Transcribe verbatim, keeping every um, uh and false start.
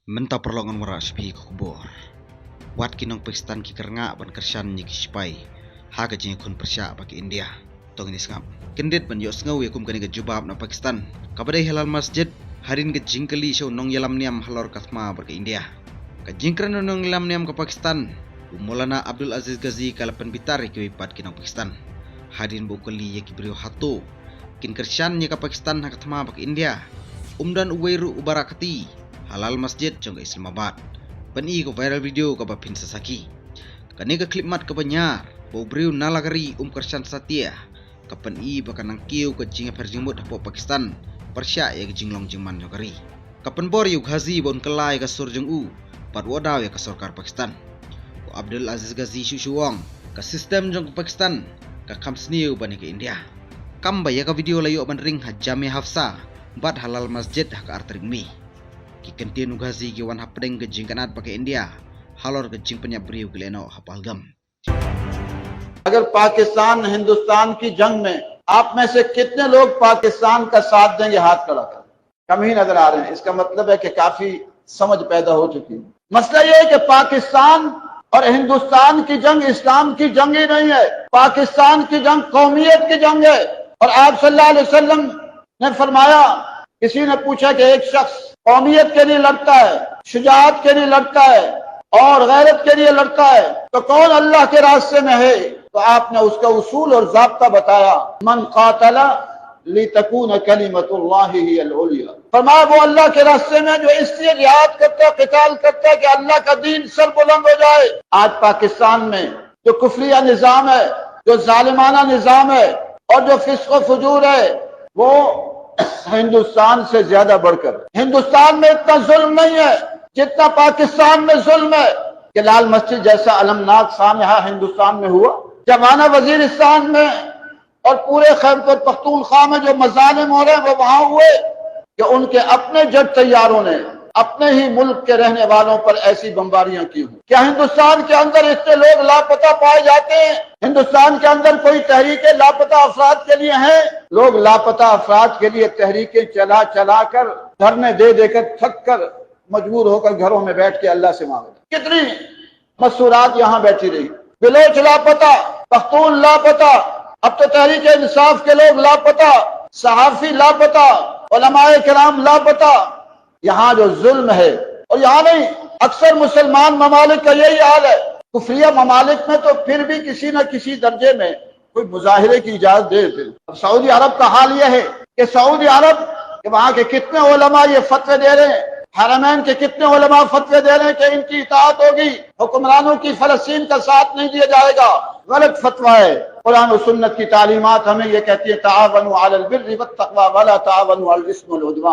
Mynta paralok ngan wanrah sha phi ka khubor. Wat ki nong Pakistan ki kyrngah ban kyrshan ïa ki sipai ha ka jingïakhun pyrshah bad ka India. To ngin ïa sngap. Kyndit ban ïohsngew ïa kum kane ka jubab na Pakistan, kaba dei ha Lal Masjid, hadien ka jingkylli sha u nongïalam niam halor ka thma bad ka India. Ka jingkren u nongïalam niam ka Pakistan, u Maulana Abdul Aziz Ghazi, ka la pynbitar ïa kiwei pat ki nong Pakistan, hadien ba u kylli ïa ki briew hato kin kyrshan ïa ka Pakistan ha ka thma bad ka India. Um don uwei ruh uba rah kti ha Lal Masjid jong ka Islamabad. Pyni ka viral video kaba phin sa sakhi. Kane ka khyllipmat kaba ñiar ba u briew na la ka ri um kyrshan satia, ka pyni ba ka nang kiew ka jingïapher jingmut hapoh Pakistan pyrshah ïa ka jinglong jingman jong ka ri. Ka pynbor ïa u Ghazi ba un kylla ïa ka sur jong u bad wad daw ïa ka sorkar Pakistan. U Abdul Aziz Ghazi shu shu ong, ka system jong ka Pakistan ka kham sniew ban ïa ka India. Kam ba ïa ka video la ïoh ban ring ha Jamia Hafsa bad ha Lal Masjid ha ka ar tarik Mei. Ki kyntien u Ghazi ki wan hapdeng ka jingkynad ba ka India halor ka jingpynïap briew ki lehnoh ha Pahalgam. अगर पाकिस्तान हिंदुस्तान की जंग में आप में से कितने लोग पाकिस्तान का साथ देंगे, हाथ खड़ा करें। कम ही नजर आ रहे हैं। इसका मतलब है कि काफी समझ पैदा हो चुकी है। मसला ये है कि पाकिस्तान और हिंदुस्तान की जंग इस्लाम की जंग ही नहीं है। पाकिस्तान की जंग कौमियत की जंग है। और आप सल्लल्लाहु अलैहि वसल्लम ने फरमाया, किसी ने पूछा कि एक शख्स कौमियत के लिए लड़ता है, शुजाअत के लिए लड़ता है और गैरत के लिए लड़ता है, तो कौन अल्लाह के रास्ते में है? तो आपने उसका उसूल और जाब्ता बताया, मन कातला लितकून कलिमतुल्लाहि हियल उलिया। फरमाया, वो अल्लाह के रास्ते में जो इसलिए जिहाद करता है, किताल करता है कि अल्लाह का दीन सरबुलंद हो जाए। आज पाकिस्तान में जो कुफरिया निजाम है, जो जालिमाना निजाम है और जो फिस्क फजूर है, वो हिंदुस्तान से ज्यादा बढ़कर, हिंदुस्तान में इतना जुल्म नहीं है जितना पाकिस्तान में जुल्म है। कि लाल मस्जिद जैसा अलमनाक सानहा हिंदुस्तान में हुआ। जब आना वजीरिस्तान में और पूरे खैबर पख्तूनख्वा में जो मजालिम हो रहे हैं, वो वहां हुए कि उनके अपने जेट तैयारों ने अपने ही मुल्क के रहने वालों पर ऐसी बमबारियां की हों। क्या हिंदुस्तान के अंदर इतने लोग लापता पाए जाते हैं? हिंदुस्तान के अंदर कोई तहरीकें लापता अफराद के लिए हैं? लोग लापता अफराद के लिए तहरीकें चला चला कर, धरने दे देकर, थक कर, मजबूर होकर घरों में बैठ के अल्लाह से मांग रहे हैं। कितनी मस्तूरात यहां बैठी रही। बिलोच लापता, पख्तून लापता, अब तो तहरीक इंसाफ के लोग लापता, सहाफी लापता, उलमाए किराम लापता। यहां जो जुल्म है, और यहां नहीं, अक्सर मुसलमान ममालिक का यही हाल है। कुफरिया ममालिक में तो फिर भी किसी न किसी दर्जे में कोई मुजाहिरे की इजाजत दे देते हैं। अब सऊदी अरब का हाल यह है कि सऊदी अरब के वहां के कितने उलमा ये फतवे दे रहे हैं, हरमैन के कितने उलमा फतवे दे रहे हैं कि इनकी इताअत होगी, हुक्मरानों की फलस्तीन का साथ नहीं दिया जाएगा। गलत फतवा है। कुरान और सुन्नत की तालीमात हमें ये कहती है, तावनु अलल बिर्रि वत तकवा वला तावनु अलल इस्म वल उदवान।